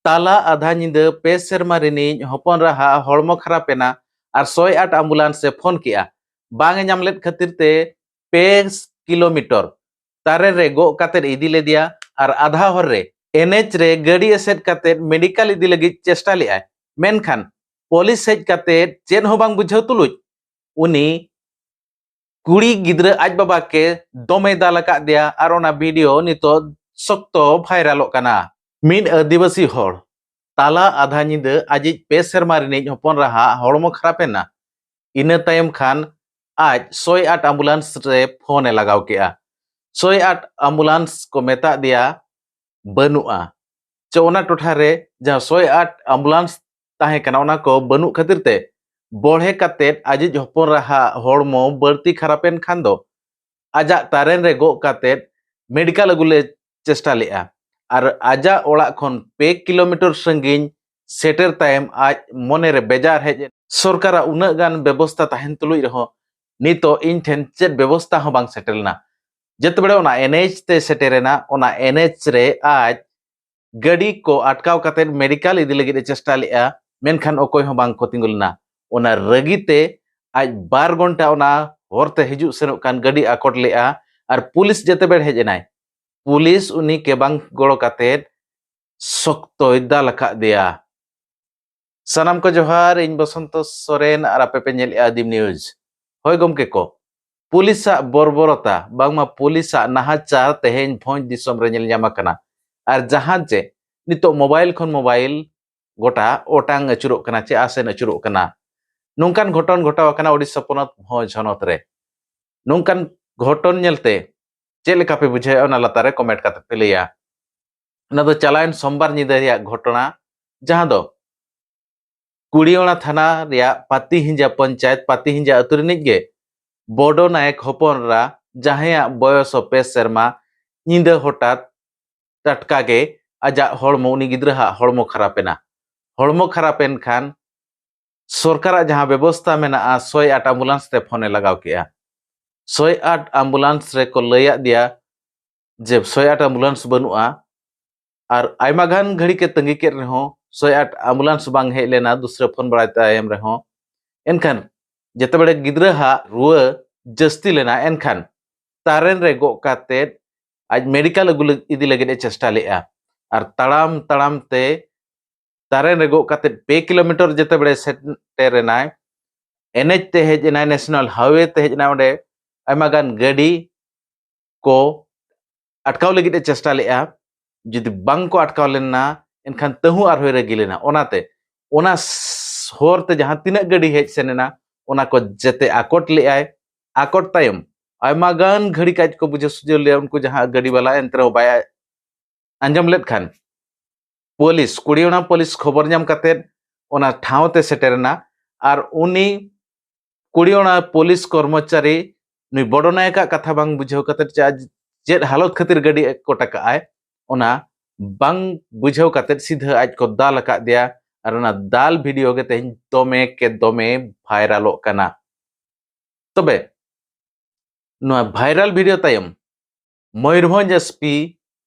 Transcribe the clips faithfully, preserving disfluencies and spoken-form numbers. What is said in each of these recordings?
ᱛᱟᱞᱟ ᱟᱫᱷᱟ ᱧᱤᱫᱟᱹ ᱯᱮ ᱥᱮᱨᱢᱟ ᱨᱤᱱᱤᱡ ᱦᱚᱯᱚᱱ ᱮᱨᱟᱦᱟᱜ ᱦᱚᱲᱢᱚ ᱠᱷᱟᱨᱟᱯ ᱮᱱᱟ ᱟᱨ ᱥᱚᱭ ᱟᱴ ambulance ᱮ ᱯᱷᱳᱱ ᱠᱮᱜᱼᱟ᱾ ᱵᱟᱝ ᱮ ᱧᱟᱢ ᱞᱮᱫ ᱠᱷᱟᱹᱛᱤᱨ ᱛᱮ ᱯᱮ ᱠᱤᱞᱳᱢᱤᱴᱚᱨ ᱛᱟᱨᱮᱱ ᱨᱮ ᱜᱚᱜ ᱠᱟᱛᱮᱫ ᱤᱫᱤ ᱞᱮᱫᱮᱭᱟ ᱟᱨ ᱟᱫᱷᱟ ᱦᱚᱨ ᱨᱮ NH ᱨᱮ ᱜᱟᱹᱰᱤ ᱮᱥᱮᱫ ᱠᱟᱛᱮᱫ medical ᱤᱫᱤ ᱞᱟᱹᱜᱤᱫ ᱪᱮᱥᱴᱟ ᱞᱮᱫᱼᱟᱭ᱾ ᱢᱮᱱᱠᱷᱟᱱ ᱯᱩᱞᱤᱥ ᱦᱮᱡ ᱠᱟᱛᱮᱫ ᱪᱮᱫ ᱦᱚᱸ ᱵᱟᱝ ᱵᱩᱡᱷᱟᱹᱣ ᱛᱩᱞᱩᱡ ᱩᱱᱤ ᱠᱩᱲᱤ ᱜᱤᱫᱽᱨᱟᱹ ᱟᱡ ᱵᱟᱵᱟ ᱠᱮ ᱫᱚᱢᱮᱭ ᱫᱟᱞ ᱟᱠᱟᱫ ᱫᱮᱭᱟ ᱟᱨ ᱚᱱᱟ video ᱱᱤᱛᱚᱜ ᱥᱚᱠᱛᱚ viralᱚᱜ ᱠᱟᱱᱟ᱾ ᱢᱤᱫ ᱟᱹᱫᱤᱵᱟᱹᱥᱤ ᱦᱚᱲ ᱛᱟᱞᱟ ᱟᱫᱷᱟ ᱧᱤᱫᱟᱹ ᱟᱡᱤᱡ ᱯᱮ ᱥᱮᱨᱢᱟ ᱨᱤᱱᱤᱡ ᱦᱚᱯᱚᱱ ᱮᱨᱟᱦᱟᱜ ᱦᱚᱲᱢᱚ ᱠᱷᱟᱨᱟᱯ ᱮᱱᱟ᱾ ᱤᱱᱟᱹ ᱛᱟᱭᱚᱢ ᱠᱷᱟᱱ ᱟᱡ ᱥᱚᱭ ᱟᱴ ambulance ᱨᱮ ᱯᱷᱳᱱ ᱮ ᱞᱟᱜᱟᱣ ᱠᱮᱜᱼᱟ᱾ ᱥᱚᱭ ᱟᱴ ambulance ᱠᱚ ᱢᱮᱛᱟᱜ ᱫᱮᱭᱟ, ᱵᱟᱹᱱᱩᱜᱼᱟ᱾ ᱪᱮ ᱚᱱᱟ ᱴᱚᱴᱷᱟ ᱨᱮ ᱡᱟᱦᱟᱸ ᱥᱚᱭ ᱟᱴ ambulance ᱛᱟᱦᱮᱸ ᱠᱟᱱᱟ, ᱚᱱᱟ ᱠᱚ ᱵᱟᱹᱱᱩᱜ ᱠᱷᱟᱹᱛᱤᱨ ᱛᱮ ᱵᱚᱲᱦᱮ ᱠᱟᱛᱮᱫ ᱟᱡᱤᱡ ᱦᱚᱯᱚᱱ ᱮᱨᱟᱦᱟᱜ ᱦᱚᱲᱢᱚ ᱵᱟᱹᱲᱛᱤ ᱠᱷᱟᱨᱟᱯ ᱮᱱ ᱠᱷᱟᱱ ᱫᱚ ᱟᱡᱟᱜ ᱛᱟᱨᱮᱱ ᱨᱮ ᱜᱚᱜ ᱠᱟᱛᱮᱫ medical ᱟᱹᱜᱩ ᱞᱮ ᱪᱮᱥᱴᱟ ᱞᱮᱫᱼᱟ᱾ ᱟᱨ ᱟᱡᱟᱜ ᱚᱲᱟᱜ ᱠᱷᱚᱱ ᱯᱮ ᱠᱤᱞᱳᱢᱤᱴᱟᱨ ᱥᱟᱺᱜᱤᱧ ᱥᱮᱴᱮᱨ ᱛᱟᱭᱚᱢ ᱟᱡ ᱢᱚᱱᱮ ᱨᱮ ᱵᱮᱡᱟᱨ ᱦᱮᱡ ᱮᱱ᱾ ᱥᱚᱨᱠᱟᱨᱟᱜ ᱩᱱᱟᱹᱜ ᱜᱟᱱ ᱵᱮᱵᱚᱥᱛᱟ ᱛᱟᱦᱮᱱ ᱛᱩᱞᱩᱡ ᱨᱮᱦᱚᱸ ᱱᱤᱛᱚᱜ ᱤᱧ ᱴᱷᱮᱱ ᱪᱮᱫ ᱵᱮᱵᱚᱥᱛᱟ ᱦᱚᱸ ᱵᱟᱝ ᱥᱮᱴᱮᱨ ᱞᱮᱱᱟ᱾ ᱡᱮᱛᱮᱵᱮᱲᱮ ᱚᱱᱟ NH ᱛᱮ ᱥᱮᱴᱮᱨᱮᱱᱟ, ᱚᱱᱟ NH ᱨᱮ ᱟᱡ ᱜᱟᱹᱰᱤ ᱠᱚ ᱟᱴᱠᱟᱣ ᱠᱟᱛᱮᱫ medical ᱤᱫᱤ ᱞᱟᱹᱜᱤᱫ ᱮ ᱪᱮᱥᱴᱟ ᱞᱮᱫᱼᱟ, ᱢᱮᱱᱠᱷᱟᱱ ᱚᱠᱚᱭ ᱦᱚᱸ ᱵᱟᱝ ᱠᱚ ᱛᱤᱸᱜᱩ ᱞᱮᱱᱟ᱾ ᱚᱱᱟ ᱨᱟᱹᱜᱤ ᱛᱮ ᱟᱡ ᱵᱟᱨ ᱜᱷᱚᱱᱴᱟ ᱚᱱᱟ ᱦᱚᱨᱛᱮ ᱦᱤᱡᱩᱜ ᱥᱮᱱᱚᱜ ᱠᱟᱱ ᱜᱟᱹᱰᱤ ᱟᱠᱚᱴ ᱞᱮᱫᱼᱟ ᱟᱨ ᱯᱩᱞᱤᱥ ᱡᱮᱛᱮᱵᱮᱲ ᱦᱮᱡ ᱮᱱᱟᱭ, ᱯᱩᱞᱤᱥ ᱩᱱᱤ ᱠᱮᱵᱟᱝ ᱜᱚᱲᱚ ᱠᱟᱛᱮᱫ ᱥᱚᱠᱛᱚᱭ ᱫᱟᱞ ᱟᱠᱟᱫ ᱫᱮᱭᱟ᱾ ᱥᱟᱱᱟᱢ ᱠᱚ ᱡᱚᱦᱟᱨ, ᱤᱧ ᱵᱚᱥᱚᱱᱛᱚ ᱥᱚᱨᱮᱱ ᱟᱨ ᱟᱯᱮ ᱯᱮ ᱧᱮᱞᱮᱫᱼᱟ ᱟᱹᱫᱤᱢ ᱱᱤᱭᱩᱡᱽ᱾ ᱦᱳᱭ ᱜᱚᱢᱠᱮ ᱠᱚ, ᱯᱩᱞᱤᱥᱟᱜ ᱵᱚᱨᱵᱚᱨᱚᱛᱟ, ᱵᱟᱝᱢᱟ ᱯᱩᱞᱤᱥᱟᱜ ᱱᱟᱦᱟᱪᱟᱨ ᱛᱮᱦᱮᱧ ᱵᱷᱚᱸᱡᱽ ᱫᱤᱥᱚᱢ ᱨᱮ ᱧᱮᱞ ᱧᱟᱢ ᱟᱠᱟᱱᱟ᱾ ᱟᱨ ᱡᱟᱦᱟᱸ ᱪᱮ ᱱᱤᱛᱚᱜ mobile ᱠᱷᱚᱱ mobile ᱜᱚᱴᱟ ᱚᱴᱟᱝ ᱟᱹᱪᱩᱨᱚᱜ ᱠᱟᱱᱟ ᱪᱮ ᱟᱥᱮᱱ ᱟᱹᱪᱩᱨᱚᱜ ᱠᱟᱱᱟ᱾ ᱱᱚᱝᱠᱟᱱ ᱜᱷᱚᱴᱚᱱ ᱜᱷᱚᱴᱟᱣ ᱟᱠᱟᱱᱟ ᱳᱰᱤᱥᱟ ᱯᱚᱱᱚᱛ ᱵᱷᱚᱸᱡᱽ ᱦᱚᱱᱚᱛ ᱨᱮ᱾ ᱱᱚᱝᱠᱟᱱ ᱜᱷᱚᱴᱚᱱ ᱧᱮᱞᱛᱮ ᱪᱮᱫ ᱞᱮᱠᱟ ᱯᱮ ᱵᱩᱡᱷᱟᱹᱣᱮᱫᱼᱟ, ᱚᱱᱟ ᱞᱟᱛᱟᱨ ᱨᱮ comment ᱠᱟᱛᱮ ᱯᱮ ᱞᱟᱹᱭᱟ᱾ ᱚᱱᱟ ᱫᱚ ᱪᱟᱞᱟᱣᱮᱱ ᱥᱳᱢᱵᱟᱨ ᱧᱤᱫᱟᱹ ᱨᱮᱭᱟᱜ ᱜᱷᱚᱴᱚᱱᱟ, ᱡᱟᱦᱟᱸ ᱫᱚ ᱠᱩᱲᱤᱭᱚᱲᱟ ᱛᱷᱟᱱᱟ ᱨᱮᱭᱟᱜ ᱯᱟᱛᱤᱦᱤᱸᱡᱟ ᱯᱚᱧᱪᱟᱭᱮᱛ ᱯᱟᱛᱤᱦᱤᱸᱡᱟ ᱟᱹᱛᱩ ᱨᱤᱱᱤᱡ ᱜᱮ ᱵᱚᱰᱚ ᱱᱟᱭᱮᱠ ᱦᱚᱯᱚᱱ ᱮᱨᱟ, ᱡᱟᱦᱟᱸᱭᱟᱜ ᱵᱚᱭᱚᱥ ᱦᱚᱸ ᱯᱮ ᱥᱮᱨᱢᱟ, ᱧᱤᱫᱟᱹ ᱦᱚᱴᱟᱛ ᱴᱟᱴᱠᱟ ᱜᱮ ᱟᱡᱟᱜ ᱦᱚᱲᱢᱚ, ᱩᱱᱤ ᱜᱤᱫᱽᱨᱟᱹ ᱦᱟᱜ ᱦᱚᱲᱢᱚ ᱠᱷᱟᱨᱟᱯ ᱮᱱᱟ᱾ ᱦᱚᱲᱢᱚ ᱠᱷᱟᱨᱟᱯ ᱮᱱ ᱠᱷᱟᱱ ᱥᱚᱨᱠᱟᱨᱟᱜ ᱡᱟᱦᱟᱸ ᱵᱮᱵᱚᱥᱛᱟ ᱢᱮᱱᱟᱜᱼᱟ, ᱥᱚᱭ ᱟᱴ ambulance ᱛᱮ ᱯᱷᱳᱱ ᱮ ᱞᱟᱜᱟᱣ ᱠᱮᱜᱼᱟ᱾ ᱥᱚᱭ ᱟᱴ ambulance ᱨᱮᱠᱚ ᱞᱟᱹᱭᱟᱫ ᱫᱮᱭᱟ ᱡᱮ ᱥᱚᱭ ᱟᱴ ambulance ᱵᱟᱹᱱᱩᱜᱼᱟ, ᱟᱨ ᱟᱭᱢᱟ ᱜᱟᱱ ᱜᱷᱟᱹᱲᱤ ᱠᱮ ᱛᱟᱺᱜᱤ ᱠᱮᱫ ᱨᱮᱦᱚᱸ ᱥᱚᱭ ᱟᱴ ambulance ᱵᱟᱝ ᱦᱮᱡ ᱞᱮᱱᱟ ᱫᱩᱥᱨᱟᱹ ᱯᱷᱳᱱ ᱵᱟᱲᱟᱭ ᱛᱟᱭᱚᱢ ᱨᱮᱦᱚᱸ᱾ ᱮᱱᱠᱷᱟᱱ ᱡᱮᱛᱮ ᱵᱮᱲᱮ ᱜᱤᱫᱽᱨᱟᱹ ᱦᱟᱜ ᱨᱩᱣᱟᱹ ᱡᱟᱹᱥᱛᱤ ᱞᱮᱱᱟ, ᱮᱱᱠᱷᱟᱱ ᱛᱟᱨᱮᱱ ᱨᱮ ᱜᱚᱜ ᱠᱟᱛᱮᱫ ᱟᱡ ᱢᱮᱰᱤᱠᱟᱞ ᱟᱹᱜᱩ ᱞᱟᱹᱜ- ᱤᱫᱤ ᱞᱟᱹᱜᱤᱫ ᱮ ᱪᱮᱥᱴᱟ ᱞᱮᱫᱼᱟ᱾ ᱟᱨ ᱛᱟᱲᱟᱢ ᱛᱟᱲᱟᱢ ᱛᱮ ᱛᱟᱨᱮᱱ ᱨᱮ ᱜᱚᱜ ᱠᱟᱛᱮᱫ ᱯᱮ ᱠᱤᱞᱳᱢᱤᱴᱟᱨ ᱡᱮᱛᱮ ᱵᱮᱲᱮ ᱥᱮᱴᱮᱨ ᱮᱱᱟᱭ, ᱮᱱᱮᱡ ᱛᱮ ᱦᱮᱡ ᱮᱱᱟᱭ, ᱱᱮᱥᱱᱟᱞ ᱦᱟᱭᱣᱮ ᱛᱮ ᱦᱮᱡ ᱮᱱᱟᱭ, ᱚᱸᱰᱮ ᱟᱭᱢᱟ ᱜᱟᱱ ᱜᱟᱹᱰᱤ ᱠᱚ ᱟᱴᱠᱟᱣ ᱞᱟᱹᱜᱤᱫ ᱮ ᱪᱮᱥᱴᱟ ᱞᱮᱫᱼᱟ᱾ ᱡᱩᱫᱤ ᱵᱟᱝ ᱠᱚ ᱟᱴᱠᱟᱣ ᱞᱮᱱᱟ, ᱮᱱᱠᱷᱟᱱ ᱛᱟᱹᱦᱩ ᱟᱨᱦᱚᱸᱭ ᱨᱟᱹᱜᱤ ᱞᱮᱱᱟ᱾ ᱚᱱᱟᱛᱮ ᱚᱱᱟ ᱥ- ᱦᱚᱨ ᱛᱮ ᱡᱟᱦᱟᱸ ᱛᱤᱱᱟᱹᱜ ᱜᱟᱹᱰᱤ ᱦᱮᱡ ᱥᱮᱱ ᱮᱱᱟ, ᱚᱱᱟ ᱠᱚ ᱡᱮᱛᱮ ᱟᱠᱚᱴ ᱞᱮᱫᱼᱟᱭ᱾ ᱟᱠᱚᱴ ᱛᱟᱭᱚᱢ ᱟᱭᱢᱟ ᱜᱟᱱ ᱜᱷᱟᱹᱲᱤ ᱠᱟᱡᱽ ᱠᱚ ᱵᱩᱡᱷᱟᱹᱣ ᱥᱩᱡᱷᱟᱹᱣ ᱞᱮᱭᱟ ᱩᱱᱠᱩ ᱡᱟᱦᱟᱸ ᱜᱟᱹᱰᱤ ᱵᱟᱞᱟ, ᱮᱱᱛᱮ ᱨᱮᱦᱚᱸ ᱵᱟᱭ ᱟᱸᱡᱚᱢ ᱞᱮᱫ ᱠᱷᱟᱱ ᱯᱩᱞᱤᱥ, ᱠᱩᱲᱤ ᱚᱲᱟᱜ ᱯᱩᱞᱤᱥ ᱠᱷᱚᱵᱚᱨ ᱧᱟᱢ ᱠᱟᱛᱮᱫ ᱚᱱᱟ ᱴᱷᱟᱶ ᱛᱮ ᱥᱮᱴᱮᱨ ᱮᱱᱟ᱾ ᱟᱨ ᱩᱱᱤ ᱠᱩᱲᱤ ᱚᱲᱟᱜ ᱯᱩᱞᱤᱥ ᱠᱚᱨᱢᱚᱪᱟᱨᱤ ᱱᱩᱭ ᱵᱚᱰᱚ ᱱᱟᱭᱚᱠᱟᱜ ᱠᱟᱛᱷᱟ ᱵᱟᱝ ᱵᱩᱡᱷᱟᱹᱣ ᱠᱟᱛᱮᱫ ᱪᱮ ᱟᱡ ᱪᱮᱫ ᱦᱟᱞᱚᱛ ᱠᱷᱟᱹᱛᱤᱨ ᱜᱟᱹᱰᱤ ᱟᱠᱚᱴ ᱟᱠᱟᱫ ᱟᱭ, ᱚᱱᱟ ᱵᱟᱝ ᱵᱩᱡᱷᱟᱹᱣ ᱠᱟᱛᱮᱫ ᱥᱤᱫᱷᱟᱹ ᱟᱡ ᱠᱚ ᱫᱟᱞ ᱟᱠᱟᱫ ᱫᱮᱭᱟ᱾ ᱟᱨ ᱚᱱᱟ ᱫᱟᱞ ᱵᱷᱤᱰᱤᱭᱳ ᱜᱮ ᱛᱮᱦᱮᱧ ᱫᱚᱢᱮ ᱠᱮ ᱫᱚᱢᱮ ᱵᱷᱟᱭᱨᱟᱞᱚᱜ ᱠᱟᱱᱟ᱾ ᱛᱚᱵᱮ ᱱᱚᱣᱟ ᱵᱷᱟᱭᱨᱟᱞ ᱵᱷᱤᱰᱤᱭᱳ ᱛᱟᱭᱚᱢ ᱢᱚᱭᱩᱨᱵᱷᱚᱸᱡᱽ ᱮᱥᱯᱤ,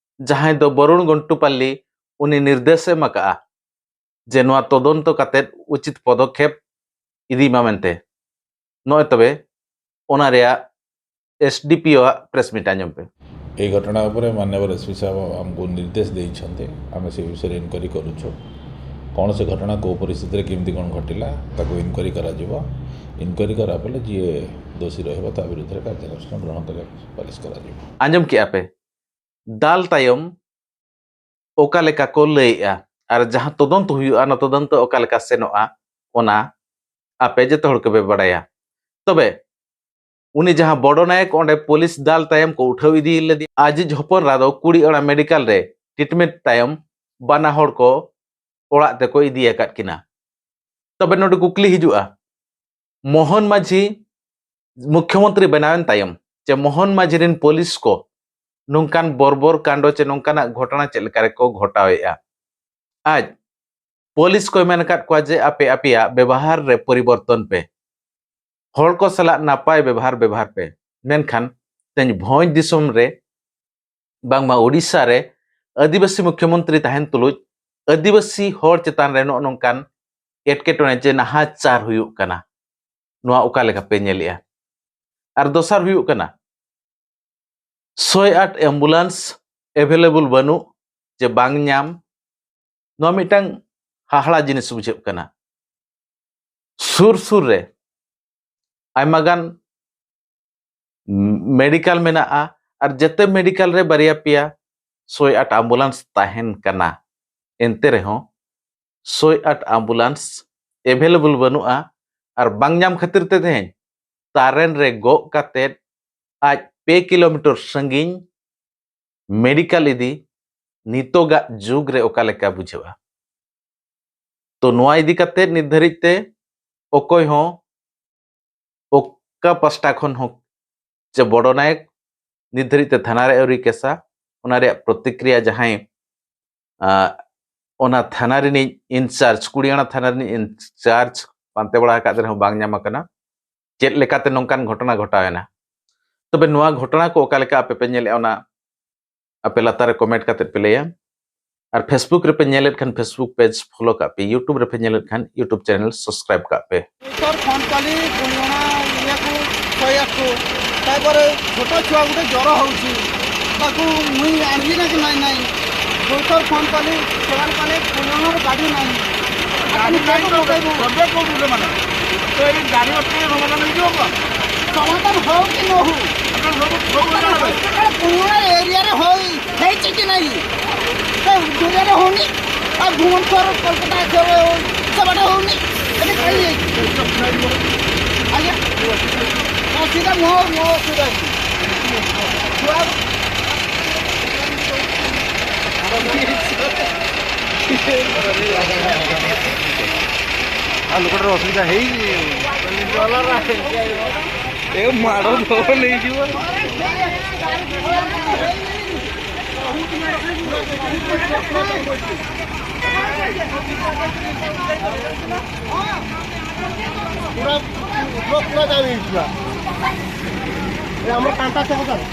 ᱡᱟᱦᱟᱸᱭ ᱫᱚ ᱵᱚᱨᱩᱬ ᱜᱚᱱᱴᱩᱯᱟᱞᱞᱤ, ᱩᱱᱤ ᱱᱤᱨᱫᱮᱥ ᱮ ᱮᱢ ᱟᱠᱟᱫᱼᱟ ᱡᱮ ᱱᱚᱣᱟ ᱛᱚᱫᱚᱱᱛᱚ ᱠᱟᱛᱮᱫ ᱩᱪᱤᱛ ᱯᱚᱫᱚᱠᱷᱮᱯ ᱤᱫᱤ ᱢᱟ ᱢᱮᱱᱛᱮ᱾ ᱱᱚᱜᱼᱚᱭ ᱛᱚᱵᱮ ᱚᱱᱟ ᱨᱮᱭᱟᱜ ᱮᱥᱰᱤᱯᱤᱳ ᱟᱜ ᱯᱨᱮᱥ ᱢᱤᱴ ᱟᱸᱡᱚᱢ ᱯᱮ᱾ ଏହି ଘଟଣା ଉପରେ ମାନ୍ୟବର ଏସ୍ପି ସାହେବ ଆମକୁ ନିର୍ଦ୍ଦେଶ ଦେଇଛନ୍ତି। ଆମେ ସେ ବିଷୟରେ ଇନକ୍ୱାରି କରୁଛୁ। କ'ଣ ସେ ଘଟଣା, କେଉଁ ପରିସ୍ଥିତିରେ କେମିତି କ'ଣ ଘଟିଲା, ତାକୁ ଇନକ୍ୱାରି କରାଯିବ। ଇନକ୍ୱାରି କରା ପରେ ଯିଏ ଦୋଷୀ ରହିବ, ତା ବିରୁଦ୍ଧରେ କାର୍ଯ୍ୟାନୁଷ୍ଠାନ ଗ୍ରହଣ କରିବା ସୁପାରିଶ କରାଯିବ। ᱟᱸᱡᱚᱢ ᱠᱮᱜᱼᱟ ᱯᱮ, ᱫᱟᱞ ᱛᱟᱭᱚᱢ ᱚᱠᱟ ᱞᱮᱠᱟ ᱠᱚ ᱞᱟᱹᱭᱮᱜᱼᱟ ᱟᱨ ᱡᱟᱦᱟᱸ ᱛᱚᱫᱚᱱᱛᱚ ᱦᱩᱭᱩᱜᱼᱟ, ᱚᱱᱟ ᱛᱚᱫᱚᱱᱛᱚ ᱚᱠᱟ ᱞᱮᱠᱟ ᱥᱮᱱᱚᱜᱼᱟ, ᱚᱱᱟ ᱟᱯᱮ ᱡᱚᱛᱚ ᱦᱚᱲ ᱠᱚᱯᱮ ᱵᱟᱲᱟᱭᱟ᱾ ᱛᱚᱵᱮ ᱩᱱᱤ ᱡᱟᱦᱟᱸ ᱵᱚᱰᱚ ᱱᱟᱭᱚᱠ ᱚᱸᱰᱮ ᱯᱩᱞᱤᱥ ᱫᱟᱞ ᱛᱟᱭᱚᱢ ᱠᱚ ᱩᱴᱷᱟᱹᱣ ᱤᱫᱤ ᱞᱮᱫᱮᱭᱟ, ᱟᱡᱤᱡ ᱦᱚᱯᱚᱱ ᱮᱨᱟ ᱫᱚ ᱠᱩᱲᱤ ᱚᱲᱟᱜ ᱢᱮᱰᱤᱠᱟᱞ ᱨᱮ ᱴᱨᱤᱴᱢᱮᱱᱴ ᱛᱟᱭᱚᱢ ᱵᱟᱱᱟ ᱦᱚᱲ ᱠᱚ ᱚᱲᱟᱜ ᱛᱮᱠᱚ ᱤᱫᱤ ᱟᱠᱟᱫ ᱠᱤᱱᱟ᱾ ᱛᱚᱵᱮ ᱱᱚᱰᱮ ᱠᱩᱠᱞᱤ ᱦᱤᱡᱩᱜᱼᱟ, ᱢᱳᱦᱚᱱ ᱢᱟᱹᱡᱷᱤ ᱢᱩᱠᱷᱭᱚᱢᱚᱱᱛᱨᱤ ᱵᱮᱱᱟᱣᱮᱱ ᱛᱟᱭᱚᱢ ᱪᱮ ᱢᱳᱦᱚᱱ ᱢᱟᱹᱡᱷᱤ ᱨᱮᱱ ᱯᱩᱞᱤᱥ ᱠᱚ ᱱᱚᱝᱠᱟᱱ ᱵᱚᱨᱵᱚᱨ ᱠᱟᱸᱰᱚ ᱪᱮ ᱱᱚᱝᱠᱟᱱᱟᱜ ᱜᱷᱚᱴᱚᱱᱟ ᱪᱮᱫ ᱞᱮᱠᱟ ᱨᱮᱠᱚ ᱜᱷᱚᱴᱟᱣᱮᱫᱼᱟ? ᱟᱡ ᱯᱩᱞᱤᱥ ᱠᱚᱭ ᱢᱮᱱ ᱟᱠᱟᱫ ᱠᱚᱣᱟ ᱡᱮ ᱟᱯᱮ ᱟᱯᱮᱭᱟᱜ ᱵᱮᱵᱚᱦᱟᱨ ᱨᱮ ᱯᱚᱨᱤᱵᱚᱨᱛᱚᱱ ᱯᱮ, ᱦᱚᱲ ᱠᱚ ᱥᱟᱞᱟᱜ ᱱᱟᱯᱟᱭ ᱵᱮᱵᱚᱦᱟᱨ ᱵᱮᱵᱚᱦᱟᱨ ᱯᱮ᱾ ᱢᱮᱱᱠᱷᱟᱱ ᱛᱮᱦᱮᱧ ᱵᱷᱚᱸᱡᱽ ᱫᱤᱥᱚᱢ ᱨᱮ, ᱵᱟᱝᱢᱟ ᱳᱰᱤᱥᱟ ᱨᱮ ᱟᱹᱫᱤᱵᱟᱹᱥᱤ ᱢᱩᱠᱷᱭᱚᱢᱚᱱᱛᱨᱤ ᱛᱟᱦᱮᱱ ᱛᱩᱞᱩᱡ ᱟᱹᱫᱤᱵᱟᱹᱥᱤ ᱦᱚᱲ ᱪᱮᱛᱟᱱ ᱨᱮ ᱱᱚᱜᱼᱚ ᱱᱚᱝᱠᱟᱱ ᱮᱴᱠᱮᱴᱚᱬᱮ ᱪᱮ ᱱᱟᱦᱟᱪᱟᱨ ᱦᱩᱭᱩᱜ ᱠᱟᱱᱟ, ᱱᱚᱣᱟ ᱚᱠᱟ ᱞᱮᱠᱟ ᱯᱮ ᱧᱮᱞᱮᱜᱼᱟ? ᱟᱨ ᱫᱚᱥᱟᱨ ᱦᱩᱭᱩᱜ ᱠᱟᱱᱟ, ᱥᱚᱭ ᱟᱴ ambulance available ᱵᱟᱹᱱᱩᱜ ᱪᱮ ᱵᱟᱝ ᱧᱟᱢ, ᱱᱚᱣᱟ ᱢᱤᱫᱴᱟᱝ ᱦᱟᱦᱟᱲᱟ ᱡᱤᱱᱤᱥ ᱵᱩᱡᱷᱟᱹᱜ ᱠᱟᱱᱟ᱾ ᱥᱩᱨ ᱥᱩᱨ ᱨᱮ ᱟᱭᱢᱟ ᱜᱟᱱ ᱢᱮᱰᱤᱠᱟᱞ ᱢᱮᱱᱟᱜᱼᱟ, ᱟᱨ ᱡᱮᱛᱮ ᱢᱮᱰᱤᱠᱟᱞ ᱨᱮ ᱵᱟᱨᱭᱟ ᱯᱮᱭᱟ ᱥᱚᱭ ᱟᱴ ambulance ᱛᱟᱦᱮᱱ ᱠᱟᱱᱟ᱾ ᱮᱱᱛᱮ ᱨᱮᱦᱚᱸ ᱥᱚᱭ ᱟᱴ ambulance available ᱵᱟᱹᱱᱩᱜᱼᱟ, ᱟᱨ ᱵᱟᱝ ᱧᱟᱢ ᱠᱷᱟᱹᱛᱤᱨ ᱛᱮ ᱛᱮᱦᱮᱧ ᱛᱟᱨᱮᱱ ᱨᱮ ᱜᱚᱜ ᱠᱟᱛᱮᱫ ᱟᱡ ᱯᱮ ᱠᱤᱞᱳᱢᱤᱴᱟᱨ ᱥᱟᱺᱜᱤᱧ ᱢᱮᱰᱤᱠᱟᱞ ᱤᱫᱤ ᱱᱤᱛᱚᱜᱟᱜ ᱡᱩᱜᱽ ᱨᱮ ᱚᱠᱟ ᱞᱮᱠᱟ ᱵᱩᱡᱷᱟᱹᱜᱼᱟ? ᱛᱚ, ᱱᱚᱣᱟ ᱤᱫᱤ ᱠᱟᱛᱮᱫ ᱱᱤᱛ ᱫᱷᱟᱹᱨᱤᱡ ᱛᱮ ᱚᱠᱚᱭ ᱦᱚᱸ ᱚᱠᱟ ᱯᱟᱥᱴᱟ ᱠᱷᱚᱱ ᱦᱚᱸ ᱪᱮ ᱵᱚᱲᱚ ᱱᱟᱭᱚᱠ ᱱᱤᱛ ᱫᱷᱟᱹᱨᱤᱡ ᱛᱮ ᱛᱷᱟᱱᱟ ᱨᱮ ᱟᱹᱣᱨᱤ ᱠᱮᱥᱟ, ᱚᱱᱟ ᱨᱮᱭᱟᱜ ᱯᱨᱚᱛᱤᱠᱨᱤᱭᱟ ᱡᱟᱦᱟᱸᱭ, ᱟᱸ, ᱚᱱᱟ ᱛᱷᱟᱱᱟ ᱨᱤᱱᱤᱡ ᱤᱱᱪᱟᱨᱡᱽ, ᱠᱩᱲᱤᱭᱟᱱᱟ ᱛᱷᱟᱱᱟ ᱨᱤᱱᱤᱡ ᱤᱱᱪᱟᱨᱡᱽ ᱯᱟᱱᱛᱮ ᱵᱟᱲᱟ ᱟᱠᱟᱫ ᱨᱮᱦᱚᱸ ᱵᱟᱝ ᱧᱟᱢ ᱟᱠᱟᱱᱟ᱾ ᱪᱮᱫ ᱞᱮᱠᱟᱛᱮ ᱱᱚᱝᱠᱟᱱ ᱜᱷᱚᱴᱚᱱᱟ ᱜᱷᱚᱴᱟᱣᱮᱱᱟ? ᱛᱚᱵᱮ ᱱᱚᱣᱟ ᱜᱷᱚᱴᱚᱱᱟ ᱠᱚ ᱚᱠᱟ ᱞᱮᱠᱟ ᱟᱯᱮ ᱯᱮ ᱧᱮᱞᱮᱫᱼᱟ, ᱚᱱᱟ ᱟᱯᱮ ᱞᱟᱛᱟᱨ ᱨᱮ ᱠᱚᱢᱮᱱᱴ ᱠᱟᱛᱮᱫ ᱯᱮ ᱞᱟᱹᱭᱟ᱾ ᱟᱨ Facebook ᱨᱮᱯᱮ ᱧᱮᱞᱮᱫ ᱠᱷᱟᱱ Facebook ᱯᱮᱡᱽ ᱯᱷᱚᱞᱳ ᱠᱟᱜ ᱯᱮ, YouTube ᱨᱮᱯᱮ ᱧᱮᱞᱮᱫ ᱠᱷᱟᱱ YouTube ଚ୍ୟାନେᱞ ସବସ୍କ୍ରାଇବ୍ ᱠᱟᱜ ᱯେ᱾ ᱰᱚᱠᱴᱚᱨ ଫୋନ କଲି, ପୁଣି ଅଣା ଇଏକୁ କହିବାକୁ। ତାପରେ ଛୋଟ ଛୁଆ ଗୋଟେ ଜ୍ୱର ହଉଛି, ତାକୁ ମୁଇଁ ଆଣିଲି ନା କି ନାଇଁ? ନାଇଁ। ଡକ୍ଟର ଫୋନ କଲି, ସେମାନେ କହିଲେ ପୁଣି ଅଣାର ଗାଡ଼ି ନାହିଁ। ଗାଡ଼ି ନାହିଁ ତ ପକେଇବୁ। ତମେ କୋଉଠୁ ସେମାନେ? ତ ଏଇ ଗାଡ଼ି ଅଟକେଇଲେ ସମାଧାନ ହେଇଯିବ କଣ? ସମାଧାନ ହଉ କି ନ ହଉ, ସମାଧାନ ହଉ, ହଉ, ହଉ। ହସ୍ପିଟାଲ ପୁଣି ଅଣା ଏରିଆରେ ହଉ, ହେଇଛି କି ନାହିଁ? ଏ ଦୁରିଆରେ ହଉନି। ଆଉ ଭୁବନେଶ୍ୱର, କୋଲକାତା, ଏସବୁ, ସେବାଟା ହଉନି। ଏଠି କାହିଁ ହେଇଛି? ଆଜ୍ଞା। ଅସୁବିଧା ମୋ, ମୋ ଅସୁବିଧା ହେଇଛି। ଛୁଆ ଆଉ ଲୋକଟାର ଅସୁବିଧା ହେଇଛି। ଏ ମାଡ଼ ଧର ନେଇଯିବ। ପୁରା, ପୁରା, ପୁରା ଜାମ୍ ହେଇଥିଲା। ଏ ଆମର କାନ୍ତା ଛକ ସାର୍।